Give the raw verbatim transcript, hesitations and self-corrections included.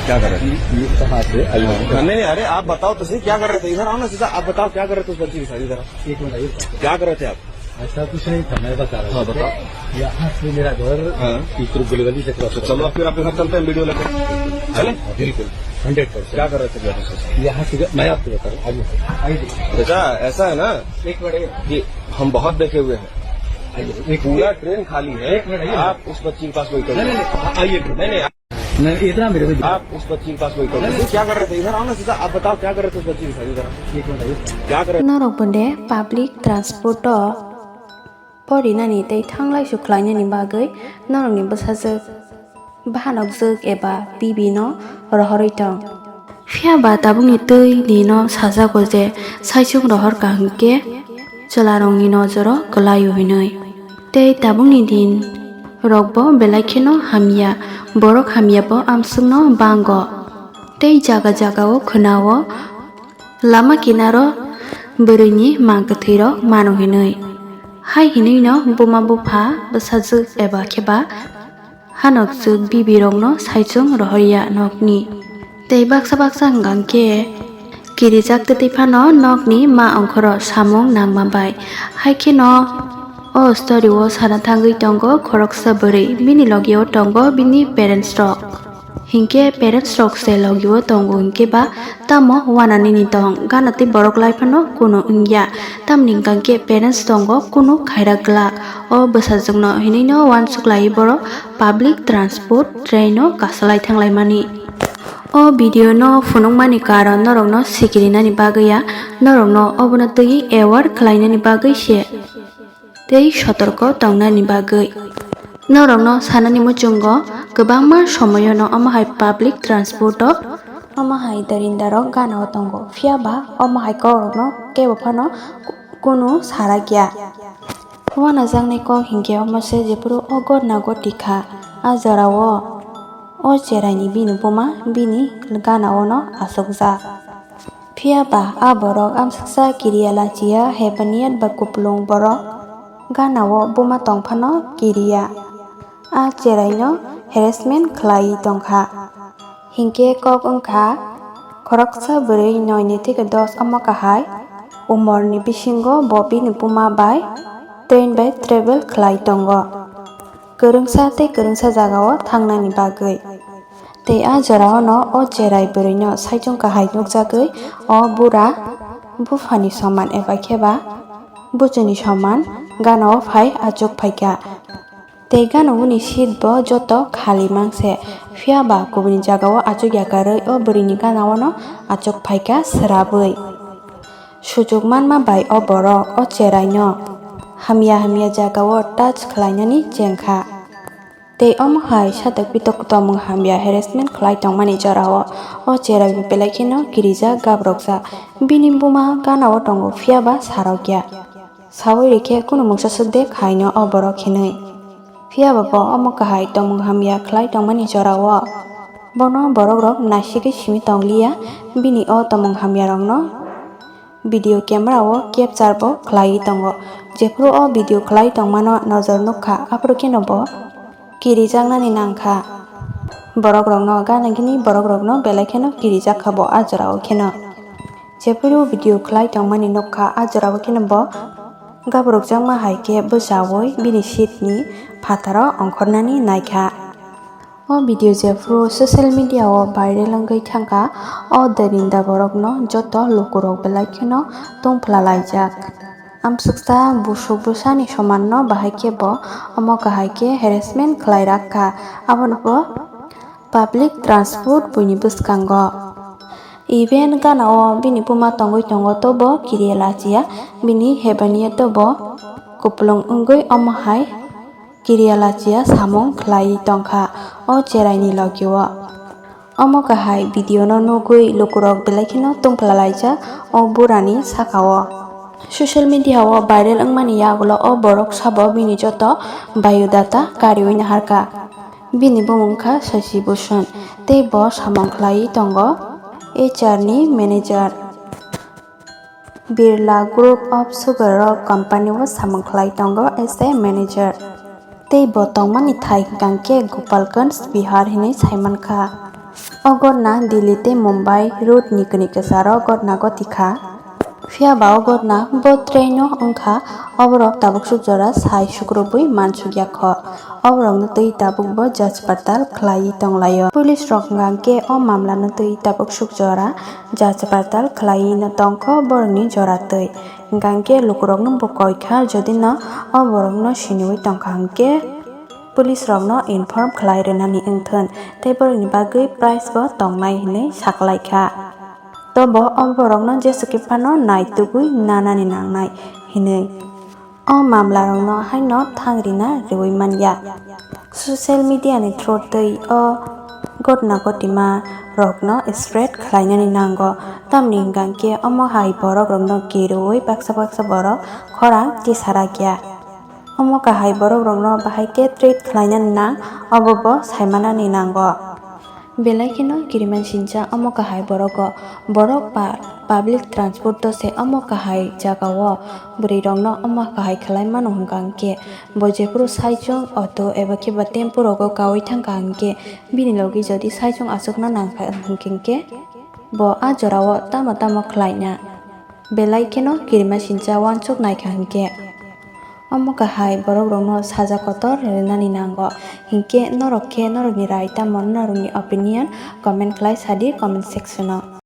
क्या कर रहे थे? ये, ये कहाँ से? हाँ, नहीं, नहीं, अरे, आप बताओ तो सही, क्या कर रहे थे? इधर आओ ना सीधा, आप बताओ, क्या कर रहे थे उस बच्ची के साथ? इधर आओ। एक मिनट, आइए। क्या कर रहे थे आप? ऐसा कुछ नहीं था, मैं बता रहा हूँ। हाँ, बताओ। यहाँ से मेरा घर हाँ। इस तरफ गुलगली से cross तो चलो, फिर आपके घर चलते हैं, वीडियो लेके। चले? बिल्कुल, हंड्रेड परसेंट। क्या कर रहे थे आप? यहाँ से, मैं आपको बता रहा हूँ, आइए, आइए देखिए। चाचा, ऐसा है ना एक मिनट, आइए। कि हम बहुत देखे हुए हैं, आइए, एक पूरा ट्रेन खाली है, एक मिनट, आइए। आप उस बच्ची के पास कोई नहीं, नहीं, नहीं, आइए, नहीं, नहीं, नहीं, इतना मेरे को आप उस बच्ची के पास कोई नहीं, नहीं। क्या कर रहे थे? इधर आओ ना सीधा, आप बताओ क्या कर रहे थे उस बच्ची के साथ? इधर आओ। एक मिनट, आइए। क्या कर रहे थे? Norok bwde public transport o porinani tei thanglai su khlainani bagwi norokni bwsajwk, bahanokjwk eba bibi no rohorwi tong. Phiya ba tabukni twi ni no sajago je saichung rohor kaham khe chwlarokni nojoro kwlaio hinwi. Tei tabukni din rokbo belai kheno hamya, borok hamya bo amswkno bango. Tei jaga jagao khwnao lama kinaro bwrwini mang kwthwirok mano hinwi. Hai hinwino buma bupha bwsajwk eba kheba hanokjwk bibirokno saichung rohorya nokni. Tei baksa baksa hwnkha khe kirijak twtwi phano nokni ma ongkhoro samung nangma bai. Hai kheno o story o sana thangwi tongo khoroksa bwrwi, bini logio tongo bini parents rok. Hinkhe parents rok se logio tongo hinkhe ba tamo uananini tong gana tei borok lai phano kunu wngya. Tamni hwnkha khe parents tongo kunu khaira glak o bwsajwkno hinwino uansuk lai borok public transport train o kasalai thanglaimani. O video no phunukmani karon norokno sikirinani bagwi ya, norokno obono twi aware khlainani bagwi se tei sotorko tongnani bagwi. Norokno sanani muchungo kwbangma somoyono omo hai public transport o omo hai darindarok gana o tongo, phiya ba omo hai kokrokno kebo phano kunu sarakya. Uanajaknai kok hinkhe omo se jephuru o gotna goti kha. A jorao o cheraini bini buma bini gana ono achukjak. Phiya ba a borok amsuksa kiriya lachiya, hebaniyat ba kupulung borok gana o buma tong phano kiriya. A cheraino harassment khlai tongkha. Hinkhe kok wngkha, khoroksa bwrwi noi ni theke dos omo kahai umorni bisingo bo bini buma bai train bai travel khlai tongo, kwrwngsa tei kwrwngsa jagao thangnani bagwi. Tei a jorao no o cherai bwrwino saichung kahai nukjagwi o bura buphani soman eba kheba buchuni soman gana o phai achuk phaikha. Tei gana uni seat bo joto khali mangse, phiya ba kubuni jagao achuk yakarwi o bwrwini gana o no achuk phaikha srabwi. Suchuk manma bai o borok o cheraino hamya hamya jagao touch khlainani chengkha. Tei omo hai satok pitok tongmung hamya harassment khlai tongmani jorao o cherai belai kheno kirijak gabrokjak. Bini buma gana o tongo phiya ba sarokya. Saui rikhe kunu mungsa swk de khaino o borok hinwi. Phiya ba bo omo kahai tongmung hamya khlai tongmani jorao bono borokrok naisigwi simi tongliya, bini o tongmung hamyarokno video camera o capture bo khlaiwi tongo. Jephuru o video khlai tongmano nojor nukha, aphuru kheno bo kirijaknani nangkha. Borokrokno gana gini borokrokno belai kheno kirijakkha bo a jorao kheno. Jephuru video khlai tongmani nukha, a jorao kheno bo gabrokjakma hai khe bwchaui bini seat ni phataro ongkhornani naikha. O video jephuru social media o viral wngwi thangkha, o darinda borokno joto lukurok belai kheno tungphla laijak. Amsuksa busuk bwsani somanno bahai khe bo omo kahai khe harassment khlai rak kha, abono bo public transport buini bwskango. Even gana o bini buma tongwi tongo, tobo kiriya lachiya, bini hebaniya tobo kupulung wngwi omo hai kiriya lachiya samung khlai tongkha o cheraini logio. Omo kahai video no nugwi lukurok belai kheno tungphla laijak o burani sakao. Social media o viral wngmani yagulo o borok sabo bini joto biodata kariui naharkha. Bini bumung kha Shashi Bhushan tei bo samung khlai tongo H R ni manager. Birla Group of Sugar Rock Company o samung khlai tongo as a manager. Tei bo tongmani thai hwnkhe Gopalganj, Bihar hinwi saimankha. O gotna Delhi tei Mumbai road ni kwnwi kwcharo gotna goti kha. Phiya ba o gotna bo train o wngkha, oborok tabuk suk jora sai sukrubwi mansukya kho. Oborokno twi tabuk bo jaj patal khlaiwi tonglaio. Police rok hwnkha khe o mamla no twi tabuk suk jora jaj patal khlaiwi no tongkho borokni jora twi. Hwnkha khe lukurokno bo koi kha, jodi no o borokno siniwi tongkha hwnkhe police rokno inform khlai rwnani wngthun tei borokni bagwi prize bo tongnai hinwi saklaikha. Tobo o borokno jeswk phano naitugwi nanani nangnai hinwi o mamlarokno haino thang rina rwui manya. Social media ni through twi o gotna gotima rokno spread khlainani nango, tamni hwnkha khe omo hai borok rokno kirui baksa baksa borok khorang tisarakya. Omo kahai borok rokno bahai khe treat khlainani nang, obo bo saimanani nango. Belai kheno kiriman sincha omo kahai borogo, borok pa public transport o se omo kahai jagao bwrwi rokno omo kahai khlai mano hwnkha khe bo jephuru saichung auto eba khe ba tempo rogo kaui thangkha hwnkhe bini logi jodi saichung achukna nangkha hwnkhe bo a jorao tamo tamo khlaina. Belai kheno kirima sincha uansuk naikha hinkhe. Omo kahai borok rokno saja kotor rwnani nango. Hinkhe norok khe norokni rai tamo norokni opinion comment khlai sadi comment section o.